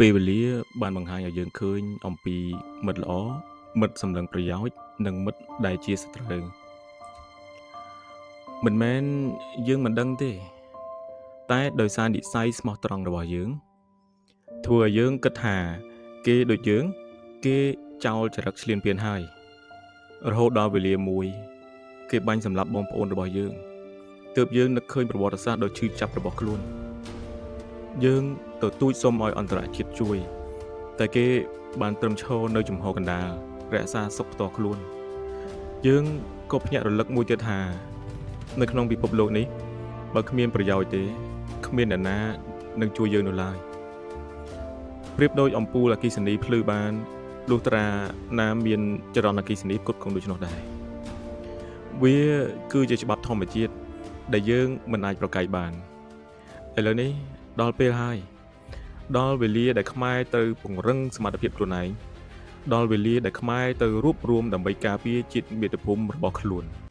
ពេលវេលាបានបង្ហាញឲ្យយើងឃើញអំពីមិត្តល្អមិត្តសម្លឹងប្រយោជន៍និងមិត្តដែលជាសត្រូវមិនមែនយើងមិនដឹងទេតែដោយសារនិស្ស័យស្មោះត្រង់របស់យើងធ្វើឲ្យយើងគិតថាគេដូចយើងគេចោលចរិតឈ្លានពានហើយរហូតដល់វេលាមួយគេបាញ់សម្លាប់បងប្អូនរបស់យើងទើបយើងនឹកឃើញប្រវត្តិសាស្ត្រដ៏ឈឺចាប់របស់ខ្លួនយើងទទូចសុំឲ្យអន្តរជាតិជួយតែគេបានត្រឹមឈរនៅជំហរកណ្ដាលរក្សាសុខផ្ទាល់ខ្លួនយើងក៏ភ្ញាក់រលឹកមួយទៀតថានៅក្នុងពិភពលោកនេះបើគ្មានប្រយោជន៍ទេគ្មានអ្នកណានឹងជួយយើងនោះឡើយប្រៀបដូចអំពូលអគ្គិសនីភ្លឺបានលុះត្រាណាមានចរន្តអគ្គិសនីផ្គត់ផ្គង់ដូច្នោះដែរវាគឺជាច្បាប់ធម្មជាតិដែលយើងមិនអាចប្រកែកបានឥឡូវនេះដល់ពេលហើយដល់វេលាដែលខ្មែរត្រូវពង្រឹងសមត្ថភាពខ្លួនឯងដល់វេលាដែលខ្មែរត្រូវរួបរួមដើម្បីការពារជាតិមាតុភូមិរបស់ខ្លួន។